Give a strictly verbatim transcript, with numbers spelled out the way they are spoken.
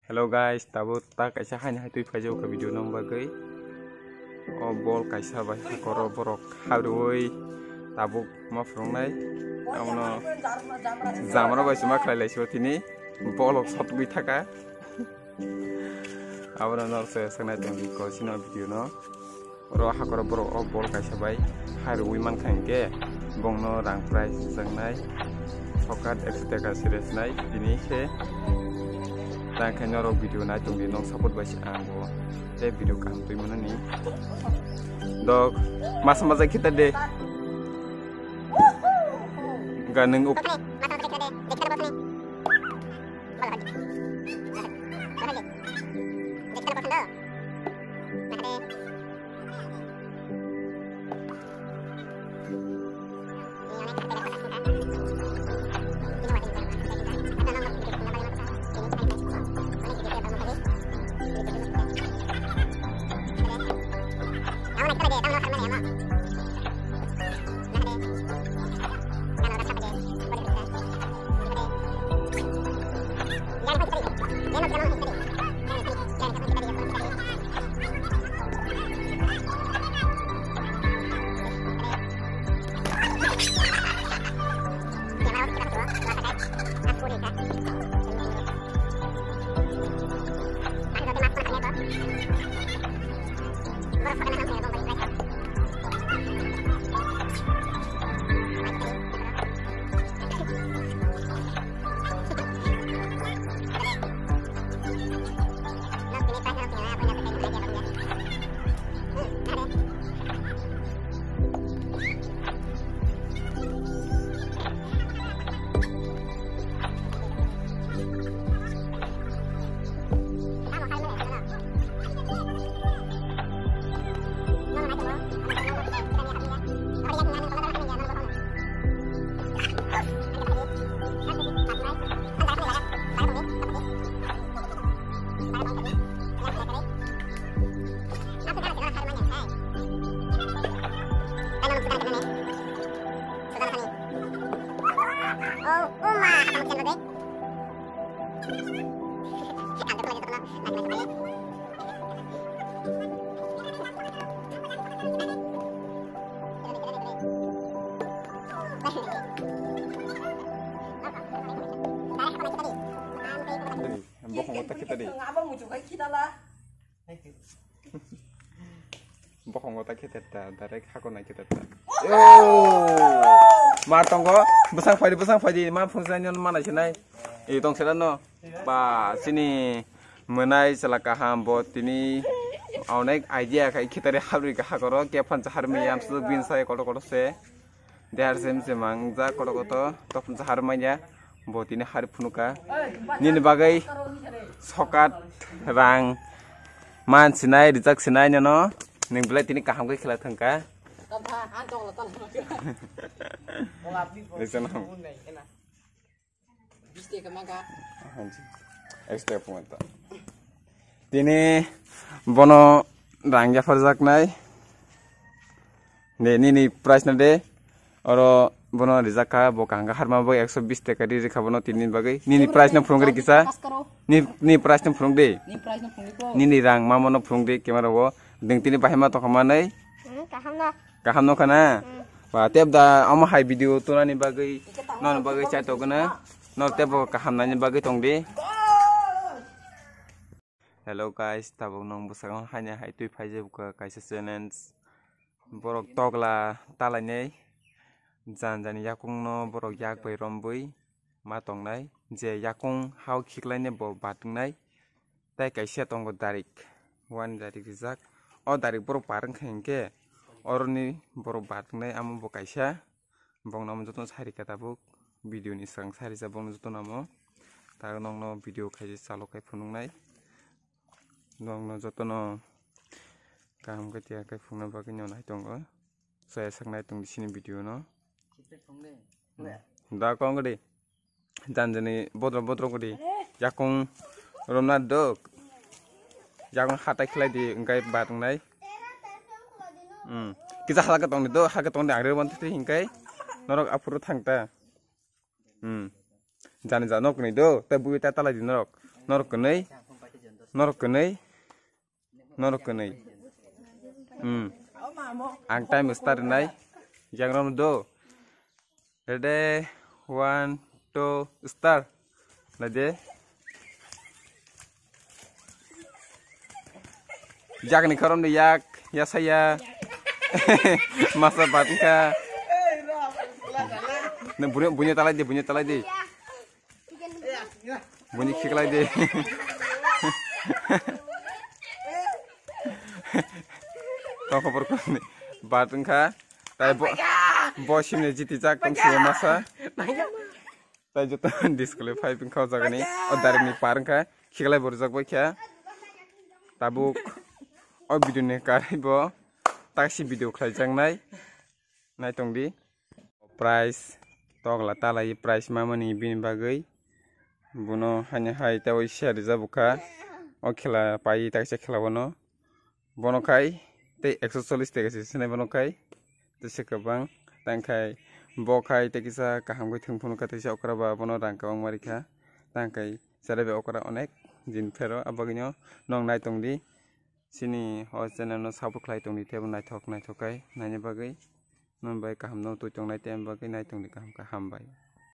Hello guys, tabuk ta kaisa haini hai twi phaijak kha video nong bagwi. O bol kaisa bai hakoro borok habrwi tabuk ma phwrwngnai. Abono jamra bai se ma khlai lai se tini bolok sotgwi thaka. Abono norok se saknai tongdi ko sino video no. Oro hakoro borok o bol kaisa bai hai rwui mankha hinkhe bongno rang prize rwjaknai sokat ekso taka se rwjaknai tini se tang khe norok video nai tongdi nok support bai se ang bo tei video kaham twi mano ni dok mas majai khita de ga nung uk Bokhongo ta khita di. Bokhongo ta khita ta, direct hako nai khita ta. Ma tongo, bwsang phaidi, bwsang phaidi, ma phunsa nyon ma nai sinai. E tong sera no. Ba sini mwnai chwla kaham bo tini onek idea khai khitari habrwi ka hakoro kephan chahar miyam su bin sai koto koto se. Dehar sem se mang ja koto koto tophan chahar manya bo tini hari phunuka. Nini bagwi sokat rang man sinai rijak sinai nono ning belai tini kaham khe khela thangka. Listen. Hanji. Extra point ta. Tini bono rang yapharjaknai. Ne, nini price na de. Oro bono rijak kha, bo kaham kha harma bo ekso bis taka ri rikha bono tini bagwi. Nini price no phurung ri kisa. Ni, ni price no phurung de. Ni price no phurung ko. Nini rang ma mono phurung de camera o. Ding tini bahai ma tokha manai. Hmm, kaham no. Kaham no khana. Hmm. Ba tep da omo hai video tunani bagwi. Nono bagwi chai tokna. No tebo kaham nani bagwi tong di. Hello guys, tabuk nong bwskango haini hai twi phaijak kha kaisa challenge. Borok tokla talainai jan jani yakungno borok yak bai rombwi ma tongnai, je yakung hao khiklainai bo batungnai, tei kaisa tongo darik, wani darik rijak. O darik borok par wngkha hinkhe oroni borok batungnai amo bo kaisa. Bongno amo jotono sari kha tabuk video ni swkang sari sa bongno jotono amo. Ta nokno video khaise chalo khai phunuknai. Nokno jotono kaham khe tiya khai phunukna bagwi no nai tongo. Saya sak nai tong di sini video no. Da kong di. Janjani bodro bodro gudi yakung romna dok yakung hatai khlai di wngkai ba tongnai. Hmm. Kisa halaka tongni do hake tongni ang rewan twi hingkai norok aphuru thangta. Hmm. Jani ja nok ni do tei bui ta talai di norok norok kwnwi. Norok kwnwi. Norok kwnwi. Hmm. Ang time start nai. Yang rom do. Ready, one, two, start. Lade. Yak ni karom de yak, ya saya. Masa bat ka. Ne bunyi, bunyi talai de, bunyi talai de. Bunyi khiklai de. Tong khobor kuni. Bat wngkha. Tai bo, bo simni jiti jak tong sio masa. Tai joto disqualify wngkha o jagani. O direct ni par wngkha. Khiklai bo rijak bai kha. Tabuk o video ni karwi bo taksi video khlai jaknai. Naitong di. Prize tokla talai prize mamani bini bagwi. Bono haino hai tei share rijak bwkha. O khela pai taisa khela bono. Bono khai tei ekso chollish taka se sinai bono khai. Tei se kwbang tang khai bo khai tei kisa kaham khe thung phunu kha tei se okra ba bono rang kwbang ma rikha. Tang khai chwrai bai okra onek jin phero abagwino nong naitong di. Chini o channel no support khlai tong di tei bo naithok naithok khai naina bagwi. Nong bai kaham no twi tong nai tei bagwi naitong di kaham khe hambai.